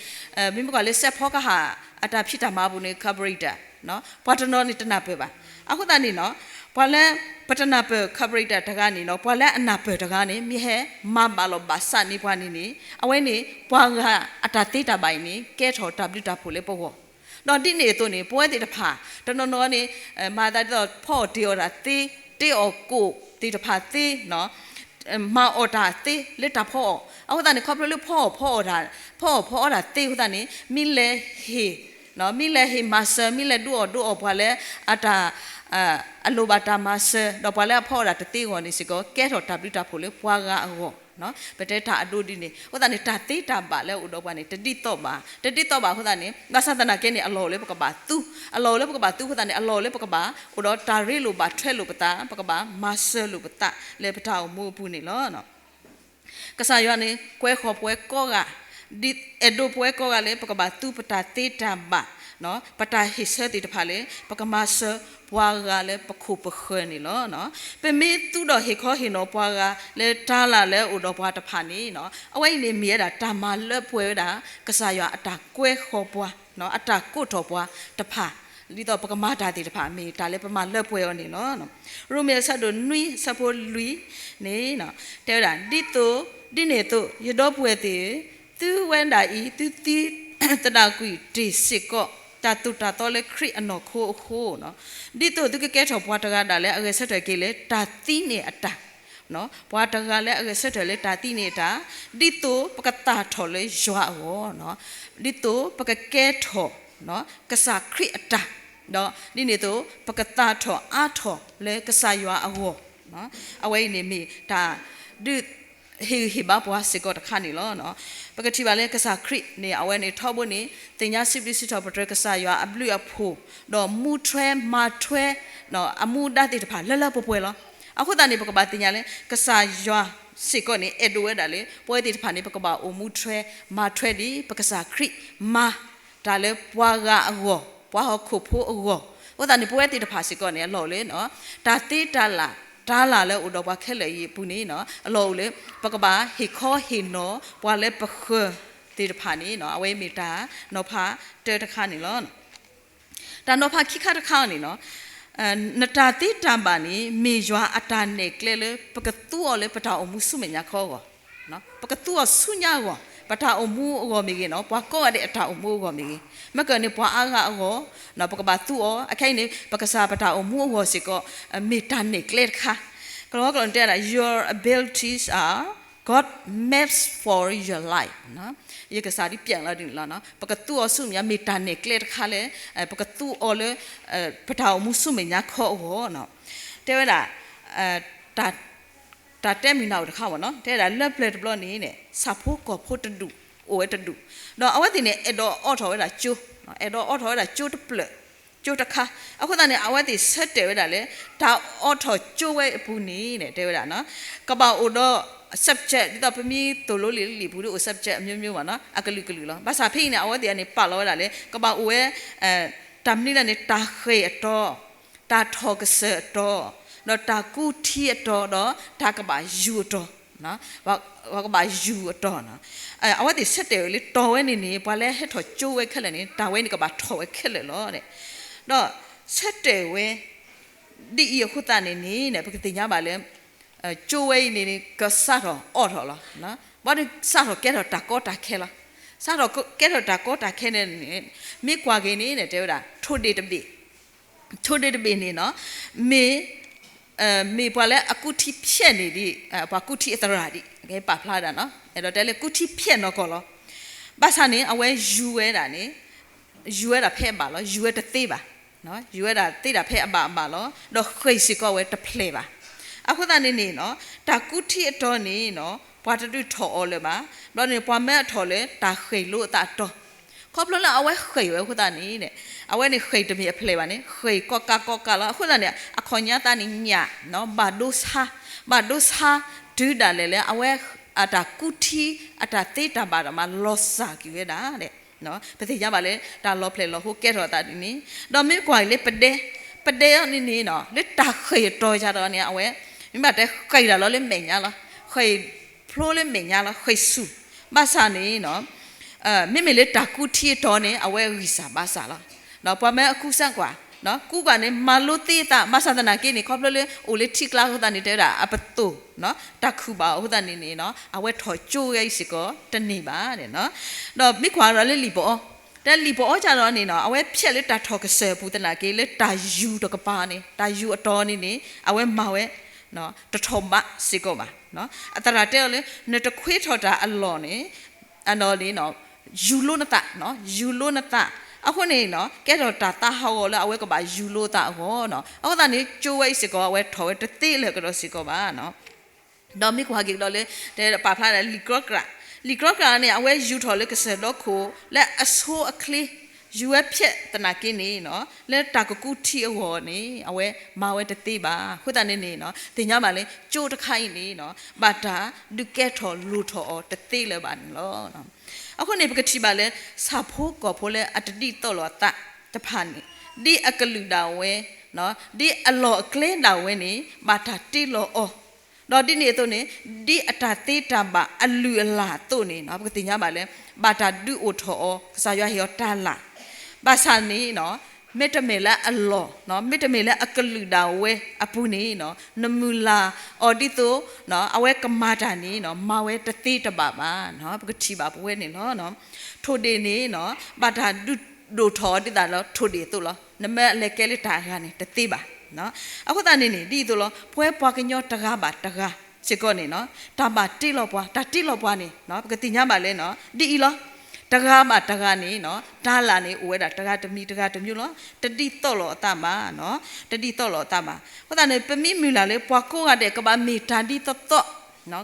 မ့မ့ၢ်ကွၢ်လၢစဲးဖီကဟၣ် အတၢ်ဖံးတၢ်မၤအပူၤန့ၣ် carburetor ပှၤတနီၤန့ၣ်တနၢ်ပၢၢ်ဘၣ်. အဃိသတးန့ၣ်နီၤ ပှၤလၢ ပတနၢ်ပၢၢ် carburetor တဂၤန့ၣ်နီၤ ပှၤလၢအနၢ်ပၢၢ်တဂၤန့ၣ် မ့ၢ်ဟဲမၤဘၣ်လီၤဘၣ်စးန့ၢ်ပှၤန့ၣ်န့ၣ် အဝဲန့ၣ် ပှၤဂၤအတၢ်သ့တၢ်ဘၣ်အံၤန့ၣ် ကဲထီၣ်တၢ်ဘျုးတၢ်ဖှိၣ်လၢပဂီၢ် ဒီးဒ်န့ၣ်အသိးန့ၣ် ပဝဲသ့ၣ်တဖၣ် တနီၤနီၤန့ၣ် မၤသးဒ်သိးဖီအီၣ်တ့ၢ်အီၣ်တၢ်သ့ တ့အီၣ်ကိၣ်သ့ၣ်တဖၣ်သ့ မၤအီၣ်တၢ်သ့လၢတၢ်ဖီအီၣ် အဃိသတးန့ၣ် ခီဖျိလၢဖီအီၣ်ဖီအီၣ်တၢ် ဖီအီၣ်ဖီအီတၢ်သ့အဃိသတးန့ၣ် မ့ၢ်လဲၤဟ့ၣ် မ့ၢ်လဲၤဟ့ၣ်မၤစၢၤ မ့ၢ်လဲၤဒုးအီၣ်ဒုးအီပှၤလၢအတၢ် အလိၣ်ဘၣ်တၢ်မၤစၢၤ ဒီးပှၤလၢအဖီအီၣ်တၢ်တသ့အဂီၢ်န့ၣ်စ့ၢ်ကီး ကဲထီၣ်တၢ်ဘျုးတၢ်ဖှိၣ်လၢပှၤဂၤအဂီၢ် ပတဲတၢ်အဒိဒ်န့ၣ် အဃိသတးန့ၣ် တၢ်သ့တၢ်ဘၣ်လၢအအိၣ်ဒီးပှၤန့ၣ် တဒ်သိးဘၣ် တဒ်သိးဘၣ်အဃိသတးန့ၣ် ဘၣ်ဆၣ်သနာ်က့န့ၣ် အလီၢ်အိၣ်လၢပကဘၣ်သူ အလီၢ်အိၣ်လၢပကဘၣ်သူအဃိသတးန့ၣ် အလီၢ်အိၣ်လၢပကဘၣ်အိၣ်ဒီးတၢ်ရ့လိာ်ဘၣ်ထွဲလိာ်ပသး ပကဘၣ်မၤစၢၤလိာ်ပသးလၢပတၢ်အိၣ်မူအပူၤန့ၣ်လီၤ. ကစၢ်ယွၤန့ၣ် ကွဲဃီၤပဝဲကိးဂၤ အဲၣ်ဒိးပဝဲကိးဂၤလၢပကဘၣ်သူပတၢ်သ့တၢ်ဘၣ် ပတၢ်ဟ့ၣ်ဆၢသ့ၣ်တဖၣ်လၢ ပကမၤစၢၤပှၤဂၤလၢပခိၣ်ပဃၢၤန့ၣ်လီၤ. ပမ့ၢ်သူၣ်ထီၣ်ဟ့ၣ်ခီဟ့ၣ်နီၤပှၤဂၤလၢတၤလၤလၢအအိၣ်ဒီးပှၤတဖၣ်န့ၣ်, အဝဲအံၤန့ၣ်မ့ၢ်ဝဲဒၣ်တၢ်မၤလၢပှဲၤဝဲဒၣ် ကစၢ်ယွၤအတၢ်ကွဲဃီၤပှၤ, အတၢ်ကိးထီၣ်ပှၤတဖၣ်, ဒ်သိးပကမၤတၢ်သ့ၣ်တဖၣ် မ့ၢ်တၢ်လၢပမၤလၢပှဲၤအီၤန့ၣ်လီၤ. ရိမ့ၤအဆၢဒိၣ်နွံအဆၢဖိလွံၢ်န့ၣ် တဲဝဲဒၣ်, ဒ်သိး, ဒ်န့ၣ်အသိး ယဒီပုၢ်ဝဲၢ်သ့ၣ်ဧၢ, သုဝဲဒၣ်အံၤ သုသံသဒၣ်ကွံာ်တ့ၢ်စ့ၢ်ကီး တၢ်သိၣ်တၢ်သီလၢခရံာ်အနီၢ်ခိအဃိ, ဒ်သိးသုကကဲထီၣ်ပှၤတဂၤဒၣ်လၢအဂဲၤဆၢထၢၣ်က့ၤလၢတၢ်သံန့ၢ်အတၢ်, ပှၤတဂၤလၢအဂဲၤဆၢထၢၣ်လၢတၢ်သံန့ၢ်အတၢ်, ဒ်သိးပကသၣ်ထီၣ်လၢယွၤအဂီၢ်, ဒ်သိးပကကဲထီၣ် ကစၢ်ခရံာ်အတၢ်, ဒီးဒ်န့ၣ်အသိး ပကသၣ်ထီၣ်အါထီၣ်လၢကစၢ်ယွၤအဂီၢ်, အဝဲအံၤန့ၣ်မ့ၢ်တၢ်ဒုးဟ့ၣ်ဂံၢ်ဟ့ၣ်ဘါပှၤစ့ၢ်ကီးတခါန့ၣ်လီၤ. ပကထံၣ်ဘၣ်လၢကစၢ်ခရံာ်န့ၣ် အဝဲန့ၣ်ထီဘိန့ၣ် သ့ၣ်ညါစံးဘျုးစံးထီၣ်ပတြၢၤကစၢ်ယွၤအဘျုးအဖှိၣ်, ဒီးမူထွဲမၤထွဲ အမူဒါသ့ၣ်တဖၣ်လၢလၢပှဲၤပှဲၤလီၤ. အဃိသတးန့ၣ် ပကဘၣ်သ့ၣ်ညါလၢ ကစၢ်ယွၤစ့ၢ်ကီးန့ၣ် အဲၣ်ဒိးဝဲဒၣ်လၢ ပဝဲသ့ၣ်တဖၣ်န့ၣ် ပကဘၣ်အိၣ်မူထွဲမၤထွဲဒ်ပကစၢ်ခရံာ်မၤ တၢ်လၢပှၤဂၤအဂီၢ်, ပှၤဟီၣ်ခိၣ်ဖိအဂီၢ်, အဃိသတးန့ၣ် ပဝဲသ့ၣ်တဖၣ်စ့ၢ်ကီးန့ၣ် အလီၢ်အိၣ်လၢ တၢ်သ့တၢ်လၢ်, တၤလၤလၢအအိၣ်ဒီးပှၤခဲလၢာ်အံၤအပူၤန့ၣ် အလီၢ်အိၣ်လၢ ပကဘၣ်ဟ့ၣ်ခီဟ့ၣ်နီၤပှၤလၢပဃၢၤသ့ၣ်တဖၣ်န့ၣ် အဝဲမ့ၢ်တၢ်နီၤဖးတၢတခါန့ၣ်လီၤ. တၢ်နီၤဖးခံခါတခါန့ၣ် နတၢ်သ့တၢ်ဘၣ်န့ၣ် မ့ၢ်ယွၤအတၢ်နဲၣ်ကျဲလၢ ပကသူအီၤလၢပတၢ်အိၣ်မူဆူမဲာ်ညါခီအဂီၢ်, ပကသူအီၤဆူညါအဂီၢ်, ပတၢ်အိၣ်မူအဂီၢ်မ့ၢ်ဂ့ၤ, ပှၤကိးဂၤဒဲးအတၢ်အိၣ်မူအဂီၢ်မ့ၢ်ဂ့ၤ, မ့ၢ်ကန့ၣ်ပှၤအါဂၤအဂီၢ် ပကဘၣ်သူအီၤ, အခဲအံၤန့ၣ် ပကစၢ်ပတၢ်အိၣ်မူအဂီၢ်စ့ၢ်ကီး မ့ၢ်တၢ်နဲၣ်ကျဲတခါ, ကလီကလီတဲဒၣ် your abilities are God made for your life, ယကစၢ်ဒ်ပျဲၢ်လီၤဒ်န့ၣ်လီၤ. ပကသူအီၤဆူမဲာ်ညါ မ့ၢ်တၢ်နဲၣ်ကျဲတခါလၢ ပကသူအီၤလၢ ပတၢ်အိၣ်မူဆူမဲာ်ညါခီအဂီၢ်, တဲဝဲဒၣ် တၢ်တဲမုၢ်နၢ်အိၣ်တခါမ့ၢ်နီၤ, တဲဒၣ်လၢပျၢၤတဘျီန့ၣ် ဆၣ်ဖိကီၢ်ဖိတဒူၣ် အိၣ်ဝဲတဒူၣ်, ဒီးအဝဲသ့ၣ်န့ၣ် အဲၣ်ဒိးအိးထီၣ်ဝဲဒၣ်ကၠိ, အဲၣ်ဒိးအိးထီၣ်ဝဲဒၣ်ကၠိတဖျၢၣ်, ကၠိတခါ, အဃိသတးန့ၣ် အဝဲသ့ၣ်ဆၢတဲာ်ဝဲဒၣ်လၢ တၢ်အိးထီၣ်ကၠိဝဲအပူၤန့ၣ် တဲဝဲဒၣ် ကဘၣ်အိၣ်ဒီး subject ဒ်သိးပမ့ၢ်သိၣ်လိလံာ်လံာ်ပူၤဒီးအိၣ် subject အမျိုးမျိုးမ့ၢ်နီၤ, အကလုာ်ကလုာ်လီၤ. ဘၣ်ဆၣ်ဖဲအံၤန့ၣ် အဝဲသ့ၣ်န့ၣ် ပာ်လီၤဝဲဒၣ်လၢ ကဘၣ်အိၣ်ဝဲ တၢ်မနုၤလဲၣ်န့ၣ် တၢ်ဃ့ၢ်အတီ, တၢ်ထီၣ်ကစၢၢ်အတီ, ဒီးတၢ်ကူထံအတီ, ဒီးတၢ်ကဘၣ်ယူၤအတီ, ပှၤကဘၣ်ယူၤအတီ, အဝဲသ့ၣ်ဆၢတဲာ်ဝဲလၢတီၤဝဲန့ၣ်န့ၣ် ပှၤလၢဟဲထီၣ်ကၠိဝဲခဲလၢာ်န့ၣ် တၢ်ဝဲန့ၣ်ကဘၣ်ထီၣ်ဝဲခဲလၢာ်လီၤ. ဒီးဆၢတဲာ်ဝဲ ဒ်အံၤအဃိသတးန့ၣ်န့ၣ် ပကသ့ၣ်ညါဘၣ်လၢ ကၠိဝဲအံၤန့ၣ် ကစးထီၣ်အိးထီၣ်လီၤ. ဘၣ်ဒီးစးထီၣ်ကဲထီၣ်တၢ်ကီတၢ်ခဲလီၤ. စးထီၣ်ကဲထီၣ်တၢ်ကီတၢ်ခဲန့ၣ်န့ၣ် မ့ၢ်ကွၢ်က့ၤန့ၣ် တဲဝဲဒၣ် ထိၣ်ဒ့ၣ်တဘ့ၣ်, ထိၣ်ဒ့ၣ်တဘ့ၣ်န့ၣ်နီၤ မ့ၢ် မ့ၢ်ပှၤလၢအကူထံဖျဲးန့ၢ်ဒံး ပှၤကူထံအသရၣ်ဒံး ပာ်ဖျါဒၣ်နီၤ အဲၣ်ဒိးတဲလၢကူထံဖျဲးနီၢ်ကီၢ်လီၤ. ဘၣ်ဆၣ်န့ၣ် အဝဲယူၤဝဲဒၣ်န့ၣ် ယူၤဝဲဒၣ်ဖဲအဘၣ်လီၤ. ယူၤဝဲတသ့ဘၣ်. ယူၤဝဲဒၣ်သ့ဒၣ်ဖဲအဘၣ်အဘၣ်လီၤ. ဒီးဃ့ၢ်စ့ၢ်ကီးဝဲတဖျဲးဘၣ်. အဃိသတးန့ၣ်န့ၣ်နီၤ တၢ်ကူထံအတီန့ၣ်နီၤ ပှၤတဒုးထီၣ်အီၤလၢၤဘၣ်. ဘျီန့ၣ် ပှၤမၢအထီၣ်လၢတၢ်ဃ့ၢ်လိအသးအတီ ခီဖျိလၢအဝဲဃ့ၢ်ဝဲအဃိသတးန့ၣ် အဝဲန့ၣ်ဃ့ၢ်တမ့ၢ်အဖျဲးဘၣ်န့ၣ် ဃ့ၢ်ကီၢ်ကးကီၢ်ကးလီၤ. အဃိသတးန့ၣ် အခီၣ်ညါသးန့ၣ်ညၣ် ဘၣ်ဒိဆါ ဘၣ်ဒိဆါ တုၤဒၣ်လဲာ်လၢ အဝဲအတၢ်ကူထံ အတၢ်သ့တၢ်ဘၣ်ဒီးမၤလီၤစၢ်က့ၤဝဲဒၣ် ပသ့ၣ်ညါဘၣ်လၢ တၢ်လီၤဖျဲၣ်လီၤဟိကဲထီၣ်အသးဒ်န့ၣ် ဒီးမ့ၢ်ကွၢ်လၢပဒဲ ပဒဲအီၤန့ၣ်န့ၣ်နီၤ လၢတၢ်ဃ့ၢ်အတီၤယၤဒီးန့ၣ် အဝဲ မ့ၢ်ဘၣ်တဲဃ့ၢ်ဒၣ်လီၤလၢမဲာ်ညါလီၤ. ဃ့ၢ်ဖျိလၢမဲာ်ညါလီၤ ဃ့ၢ်ဆူၣ် ဘၣ်ဆၣ်န့ၣ်နီၤ မ့မ့ၢ်လၢတၢ်ကူထံအတီၤန့ၣ် အဝဲဂံၢ်စၢ်ဘါစၢ်လီၤ. ပှၤမၢအကူစၢ်ကွၢ် ကူကွၢ်န့ၣ် မၤလိသ့အသး ဘၣ်ဆၣ်သနာ်က့န့ၣ် ခီဖျိလၢအိၣ်လၢထံကျါအဃိသတးန့ၣ် တဲဝဲဒၣ် အပသိၣ် တၢ်ခုၣ်ဘၣ်အဃိသတးန့ၣ်န့ၣ် အဝဲထီၣ်ကၠိဝဲအံၤစ့ၢ်ကီးတန့ၢ်ဘၣ်. ဒီးမ့ၢ်ကွၢ်ဒီးလၢလံာ်ပအီ တဲလံာ်ပအီကဒီးန့ၣ်နီၤ အဝဲဖျဲးလၢတၢ်ထီၣ်ကစၢၢ်အပူၤသနာ်က့ လၢတၢ်ယူၤတကပၤန့ၣ် တၢ်ယူၤအတီၤန့ၣ်န့ၣ် အဝဲမၤဝဲ တထီၣ်ဘးစ့ၢ်ကီးဘၣ်. အသရၣ်တဲအီၤလၢ နတခွ့ထီၣ်တၢ်အလီၢ်န့ၣ် အဒီးန့ၣ် ယူၤလိနသး ယူၤလိနသး အဃိန့ၣ်နီၤ ကဲထီၣ်တၢ်သးဟးဂီၤလၢအဝဲကဘၣ်ယူၤလိသးအဂီၢ်နီၤ အဃိသတးန့ၣ် ကၠိဝဲအံၤစ့ၢ်ကီး အဝဲထီၣ်ဝဲတသ့လၢာ်ကဒီးစ့ၢ်ကီးဘၣ်. ဒီးမ့ၢ်ကွၢ်က့ၤကဒီးလၢ တဲပာ်ဖျါဒၣ်လံာ်ကြီကြာ် လံာ်ကြီကြာ်န့ၣ် အဝဲယူၤထီၣ်လၢကစၢၢ်ဒီခိၣ် လၢအဆိအချ့ ယူၤဝဲဖျဲးသနာ်က့န့ၣ်နီၤ လၢတၢ်ကကူထံအဂီၢ်န့ၣ် အဝဲမၤဝဲတသ့ဘၣ်. အဃိသတးန့ၣ်န့ၣ်နီၤ သ့ၣ်ညါဘၣ်လၢ ကၠိတခါအံၤန့ၣ်နီၤ ဘၣ်တၢ်ဒုးကဲထီၣ်လိၣ်ထီၣ်အီၤတသ့လၢၤဘၣ်န့ၣ်လီၤ. အဃိန့ၣ် ပကထံၣ်ဘၣ်လၢ ဆၣ်ဖိကီၢ်ဖိလၢအတဒ်သိးလိာ်အသး တဖၣ်န့ၣ်, ဒ်အကလုာ်ဒၣ်ဝဲ, ဒ်အလီၢ်အကျဲဒၣ်ဝဲန့ၣ် ဘၣ်တၢ်တ့လီၤအီၤ, ဒီးဒ်န့ၣ်အသိးန့ၣ်, ဒ်အတၢ်သ့တၢ်ဘၣ်အလုၢ်အလၢ်အသိးန့ၣ် ပကသ့ၣ်ညါဘၣ်လၢ ဘၣ်တၢ်ဒုးအိၣ်ထီၣ်အီၤ, ကစၢ်ယွၤဟ့ၣ်အီၤတၢ်လၢ်, ဘၣ်ဆၣ်န့ၣ် မ့တမ့ၢ်လၢအလီၢ်, မ့တမ့ၢ်လၢအကလုာ်ဒၣ်ဝဲအပူၤန့ၣ်, နမုၢ်လၢ်အီၤဒ်သိး အဝဲကမၤတၢ်န့ၣ် မၤဝဲတသ့တဘၣ်ဘၣ်, ပကထံၣ်ဘၣ်ပဝဲန့ၣ်လီၤ. ထိၣ်ဒ့ၣ်န့ၣ် ဘၣ်တၢ်ဒုးဒိၣ်ထီၣ်အီၤဒ်သိးလၢထိၣ်ဒ့ၣ်အသိးလီၤ. နမ့ၢ်အလဲၤကဲလၢတၢ်အဂၤန့ၣ် တသ့ဘၣ်. အဃိသတးန့ၣ်န့ၣ် ဒ်အံၤအသိးလီၤ. ပဝဲပှၤကညီတဂၤဘၣ်တဂၤစ့ၢ်ကီးန့ၣ် တၢ်ဘၣ်တ့လီၤပှၤ, တၢ်တ့လီၤပှၤန့ၣ် ပကသ့ၣ်ညါဘၣ်လၢ ဒ်အံၤလီၤ. တဂၤဘၣ်တဂၤန့ၣ် တၢ်လၢ်န့ၣ် အိၣ်ဝဲဒၣ်တဂၤတမံၤတဂၤတမံၤလီၤ. တဒ်သိးလိာ်အသးဘၣ်, တဒ်သိးလိာ်အသးဘၣ်. အဃိသတးန့ၣ် ပမ့ၢ်မုၢ်လၢ်လၢ ပှၤကိးဂၤဒဲး ကဘၣ်မ့ၢ်တၢ်ဒ်သိးသိး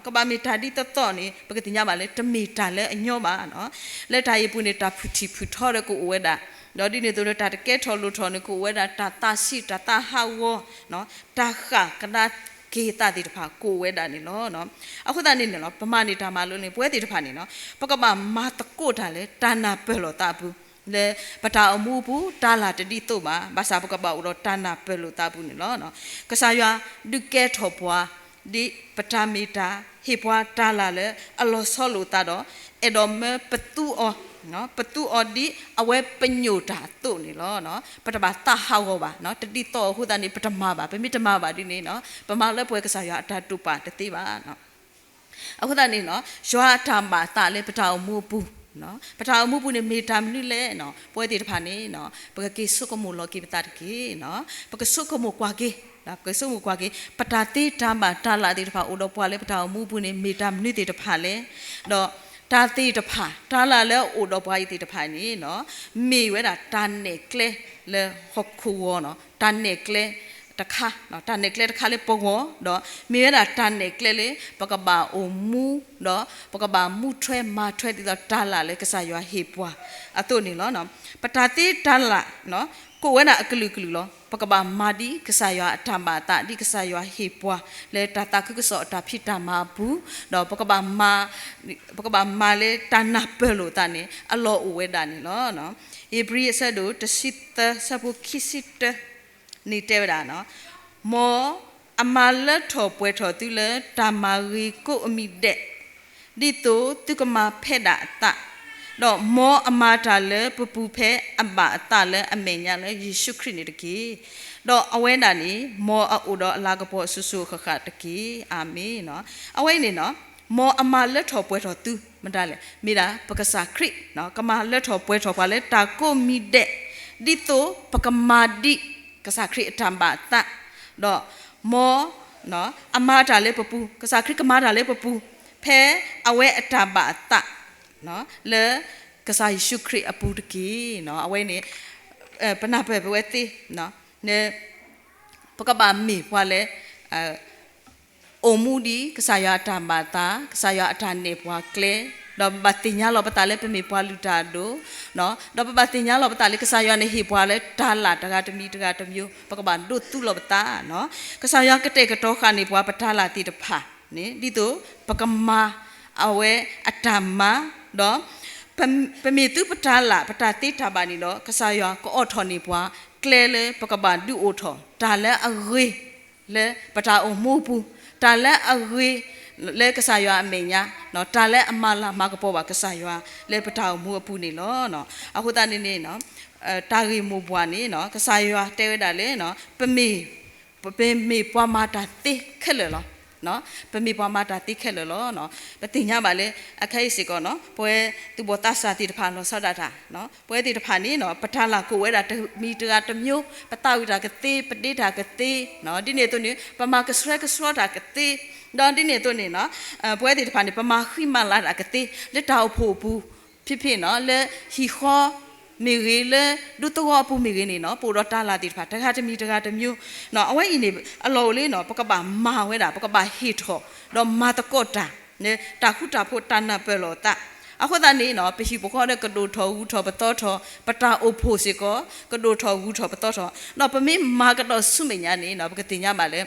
ကဘၣ်မ့ၢ်တၢ်ဒ်သိးသိးန့ၣ် ပကသ့ၣ်ညါဘၣ်လၢ တမ့ၢ်တၢ်လၢအညီဘၣ်. လၢတၢ်အံၤအပူၤန့ၣ် တၢ်ဖုၣ်ထံၣ်ဖုၣ်ထီဒီးကအိၣ်ဝဲဒၣ်, ဒီးဒ်န့ၣ်အသိးလၢတၢ်တကဲထီၣ်လိၣ်ထီၣ်န့ၣ် ကအိၣ်ဝဲဒၣ်, တၢ်သးဆံးတၢ်သးဟးဂီၤ, တၢ်ဃၣ်ကဒါက့ၤသးသ့ၣ်တဖၣ်ကအိၣ်ဝဲဒၣ်န့ၣ်လီၤ. အဃိသတးန့ၣ်န့ၣ်လီၤ. ပမၤန့ၢ်တၢ်မၤလိန့ၣ် ပဝဲသ့ၣ်တဖၣ်န့ၣ် ပကဘၣ်မၤသကိးတၢ်လၢတၢ်နၢ်ပၢၢ်လိာ်သးအပူၤ, လၢပတၢ်အိၣ်မူအပူၤ တၢ်လၢ်တဒ်သိးဘၣ်, ဘၣ်ဆၣ်ပကဘၣ်အိၣ်ဒီးတၢ်နၢ်ပၢၢ်လိာ်သးအပူၤန့ၣ်လီၤ. ကစၢ်ယွၤဒုးကဲထီၣ်ပှၤ ဒ်ပတၢ်မ့ၢ်တၢ်, ဟ့ၣ်ပှၤတၢ်လၢ်လၢအလီၤဆီလိာ်သးဒီး အဲၣ်ဒိးမၢပသူအီၤ, ပသူအီၤဒ်အဝဲပညိၣ်တၢ်အသိးန့ၣ်လီၤ. ပတဘၣ်သးဟးဂီၤဘၣ်, တဒ်သိးအဃိသတးန့ၣ် ပတမၤဘၣ်, ပမ့ၢ်တမၤဘၣ်ဒ်န့ၣ် ပမၤလၢပှဲၤကစၢ်ယွၤအတၢ်တိာ်ပာ်တသ့ဘၣ်. အဃိသတးန့ၣ် ယွၤအတၢ်ဘၣ်သးလၢပတၢ်အိၣ်မူအပူၤ, ပတၢ်အိၣ်မူအပူၤန့ၣ် မ့ၢ်တၢ်မနုၤလဲၣ်. ပဝဲသ့ၣ်တဖၣ်န့ၣ် ပကက့ၤဆိကမိၣ်လီၤက့ၤပသးတက့ၢ်. ပကဆိကမိၣ်ကွၢ်က့ၤ, ပကဆိကမိၣ်ကွၢ်က့ၤ ပတၢ်သ့တၢ်ဘၣ်တၢ်လၢ်သ့ၣ်တဖၣ်အိၣ်ဒီးပှၤလၢပတၢ်အိၣ်မူအပူၤန့ၣ် မ့ၢ်တၢ်မနုၤသ့ၣ်တဖၣ်လဲၣ်. ဒီးတၢ်သ့ၣ်တဖၣ် တၢ်လၢ်လၢအအိၣ်ဒီးပှၤအံၤသ့ၣ်တဖၣ်န့ၣ် မ့ၢ်ဝဲဒၣ်တၢ်နဲၣ်ကျဲလၢဟီၣ်ခိၣ်ဂီၤန့ၣ် တၢ်နဲၣ်ကျဲတခါ, တၢ်နဲၣ်ကျဲတခါလၢပဂီၢ်, ဒီးမ့ၢ်ဝဲဒၣ်တၢ်နဲၣ်ကျဲလၢ ပကဘၣ်အိၣ်မူ, ဒီးပကဘၣ်မူထွဲမၤထွဲဒ်သိးတၢ်လၢ်လၢကစၢ်ယွၤဟ့ၣ်ပှၤအသိးန့ၣ်လီၤ. ပတၢ်သ့တၢ်လၢ် ကိးဝဲဒၣ်အကလုာ်ကလုာ်လီၤ. ပကဘၣ်မၤဒ်ကစၢ်ယွၤအတၢ်ဘၣ်သး ဒ်ကစၢ်ယွၤဟ့ၣ်ပှၤလၢတၢ်သးခုကစီၣ်အတၢ်ဖံးတၢ်မၤအပူၤ, ဒီးပကဘၣ်မၤ, ပကဘၣ်မၤလၢတၢ်နၢ်ပၢၢ်လိာ်သးန့ၣ် အလီၢ်အိၣ်ဝဲဒၣ်န့ၣ်လီၤ. ဧ့ၤဘြံၤအဆၢဒိၣ်တဆံသၢ ဆၢဖိခံဆံတၢ န့ၣ်တဲဝဲဒၣ်, မ်အမၤလၢထီၣ်ပှဲၤထီၣ်သုလၢတၢ်မၤဂ့ၤကိးအမံၤဒဲး, ဒ်သိးသုကမၤဖဲဒၣ်အသး, ဒီးမ်အမၤတၢ်လၢပပူၤဖဲအဘၣ်အသးလၢအမဲာ်ညါလၢယ့ၣ်ၡူးခရံာ်န့ၣ်တက့ၢ်. ဒီးအဝဲဒၣ်န့ၣ် မ်အအိၣ်ဒီးအလၤကပီၤအစိၤစိၤအဃၣ်ဃၣ်တက့ၢ်. အၤမ့ၣ်. အဝဲအံၤန့ၣ် မ်အမၤလၢထီၣ်ပှဲၤထီၣ်သု မတၤလဲၣ်, မ့ၢ်ဒၣ်ပကစၢ်ခရံာ် ကမၤလၢထီၣ်ပှဲၤထီၣ်ပှၤလၢတၢ်ကိးမံၤဒဲး, ဒ်သိးပကမၤဒ်ကစၢ်ခရံာ်အတၢ်ဘၣ်အသး, ဒီးမ်အမၤတၢ်လၢပပူၤ, ကစၢ်ခရံာ်ကမၤတၢ်လၢပပူၤ ဖဲအဝဲအတၢ်ဘၣ်အသး လၢကစၢ်ယ့ၣ်ၡူးခရံာ်အပူၤတက့ၢ်. အဝဲန့ၣ် ပနၢ်ပၢၢ်ပဝဲသ့ၣ် ပကဘၣ်မ့ၢ်ပှၤလၢ အိၣ်မူဒ်ကစၢ်ယွၤအတၢ်ဘၣ်သး, ကစၢ်ယွၤအတၢ်နဲၣ်ပှၤကျဲ, ဒီးပဘၣ်သ့ၣ်ညါလီၤပသးလၢပမ့ၢ်ပှၤလုၢ်တၢ်အဒိၣ်, ဒီးပဘၣ်သ့ၣ်ညါလီၤပသးလၢကစၢ်ယွၤန့ၣ်ဟ့ၣ်ပှၤလၢတၢ်လၢ်တဂၤတမံၤတဂၤတမံၤ, ပကဘၣ်ဒိးသူလီၤပသး, ကစၢ်ယွၤကတဲာ်ကတီၤဃာ်န့ၢ်ပှၤပတၢ်လၢ်သ့ၣ်တဖၣ်န့ၣ် ဒ်သိးပကမၤအဝဲအတၢ်မၤ, ဒီး ပမ့ၢ်သုပတၢ်လၢ် ပတၢ်သ့တၢ်ဘၣ်န့ၣ်ဒီး ကစၢ်ယွၤကအိးထီၣ်န့ၢ်ပှၤ ကျဲလၢပကဘၣ်ဒုးအိၣ်ထီၣ် တၢ်လၢအဂ့ၤ လၢပတၢ်အိၣ်မူအပူၤ, တၢ်လၢအဂ့ၤ လၢကစၢ်ယွၤအမဲာ်ညါ, တၢ်လၢအမၤလၤမၤကပီၤဘၣ်ကစၢ်ယွၤ လၢပတၢ်အိၣ်မူအပူၤန့ၣ်လီၤ. အဃိသတးန့ၣ်န့ၣ် တၢ်ဂ့ၢ်မိၢ်ပှၢ်န့ၣ် ကစၢ်ယွၤတဲဝဲဒၣ်လၢ ပမ့ၢ် ပမ့ၢ်ပှၤမၤတၢ်သ့ခဲလၢာ်လီၤ. ပမ့ၢ်ပှၤမၤတၢ်သ့ခဲလၢာ်လီၤ. ပသ့ၣ်ညါဘၣ်လၢ အခဲအံၤစ့ၢ်ကီး ပဝဲသူၣ်ဘီၣ်သးစၢ်သ့ၣ်တဖၣ်လီၤဆီဒၣ်တၢ်, ပဝဲသ့ၣ်တဖၣ်န့ၣ် ပတၢ်လၢ်ကအိၣ်ဝဲဒၣ်တမံၤတဂၤတမံၤ, ပသးဝံၣ်တၢ်ကသ့, ပဒ့တၢ်ကသ့, ဒ်န့ၣ်အသိးန့ၣ် ပမၤကဆှဲကဆှီတၢ်ကသ့, ဒီးဒ်န့ၣ်အသိးန့ၣ် ပဝဲသ့ၣ်တဖၣ်န့ၣ် ပမၤဃံမၤလၤတၢ်ကသ့ လၢတၢ်အိၣ်ဖှိၣ်အပူၤ ဖဲဖဲန့ၣ် လၢဟံၣ်ဃီမ့ၢ်ဂ့ၤ, လၢဒူသဝီအပူၤမ့ၢ်ဂ့ၤန့ၣ် ပအိၣ်ဒီးတၢ်လၢ်သ့ၣ်တဖၣ် တဂၤတမံၤတဂၤတမံၤ, အဝဲအံၤန့ၣ် အလီၢ်အိၣ်လၢ ပကဘၣ်မၤဝဲဒၣ် ပကဘၣ်ဟ့ၣ်ထီၣ် ဒီးမၤသကိးတၢ် တၢ်ဃူတၢ်ဖိးတၢ်နၢ်ပၢၢ်လိာ်သး, အဃိသတးန့ၣ် ပဟံၣ်ပဃီဒီးကဒိၣ်ထီၣ်ဂုၤထီၣ်ပသီထီၣ်, ပတၢ်အိၣ်ဖှိၣ်စ့ၢ်ကီး ကဒိၣ်ထီၣ်ဂုၤထီၣ်ပသီထီၣ်, ဒီးပမ့ၢ်မၤကဒီးဆူမဲာ်ညါန့ၣ် ပကသ့ၣ်ညါဘၣ်လၢ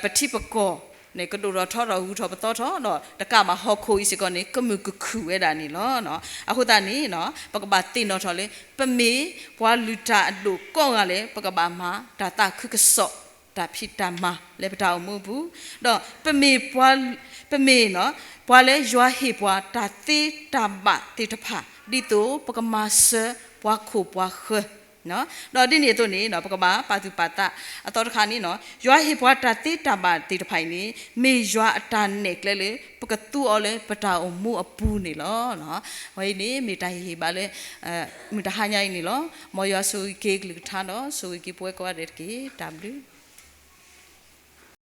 ပထံပကီၢ် န့ၣ် ကဒိၣ်ထီၣ်ထီထီၣ် ဂုၤထီၣ်ပသီထီၣ်ဒီး တကးဘၣ်ဟီၣ်ခိၣ်အံၤစ့ၢ်ကီးန့ၣ် ကမုာ်ကခုၣ်ဝဲဒၣ်န့ၣ်လီၤ. အဃိသတးန့ၣ် ပကဘၣ်သ့ၣ်နီၣ်ထီၣ်လၢ ပမ့ၢ်ပှၤလုၢ်တၢ်အဒိၣ်ကိးဂၤလၢ ပကဘၣ်မၤတၢ်သးခုကစီၣ် တၢ်ဖံးတၢ်မၤလၢပတၢ်အိၣ်မူအပူၤ, ဒီးပမ့ၢ် ပမ့ၢ် ပှၤလၢယွၤဟ့ၣ်ပှၤတၢ်သ့တၢ်ဘၣ်သ့ၣ်တဖၣ် ဒ်သိးပကမၤစၢၤပှၤခိၣ်ပှၤဃၢၤ ဒီးဒ်န့ၣ်အသိးန့ၣ် ပကဘၣ်ပာ်သူၣ်ပာ်သးအသီတခါန့ၣ် ယွၤဟ့ၣ်ပှၤတၢ်သ့တၢ်ဘၣ်သ့ၣ်တဖၣ်အံၤန့ၣ် မ့ၢ်ယွၤအတၢ်နဲၣ်ကျဲလၢ ပကသူအီၤလၢပတၢ်အိၣ်မူအပူၤန့ၣ်လီၤ. အဝဲအံၤန့ၣ် မ့ၢ်တၢ်ဟ့ၣ်ဂံၢ်ဟ့ၣ်ဘါလၢ မုၢ်တဟါညါအံၤန့ၣ်လီၤ. မ်ယွၤဆိၣ်ဂ့ၤက့ၤကလုၢ်ကထါဒီး ဆိၣ်ဂ့ၤက့ၤပဝဲကိးဂၤဒဲးတက့ၢ်. တၢ်ဘျုး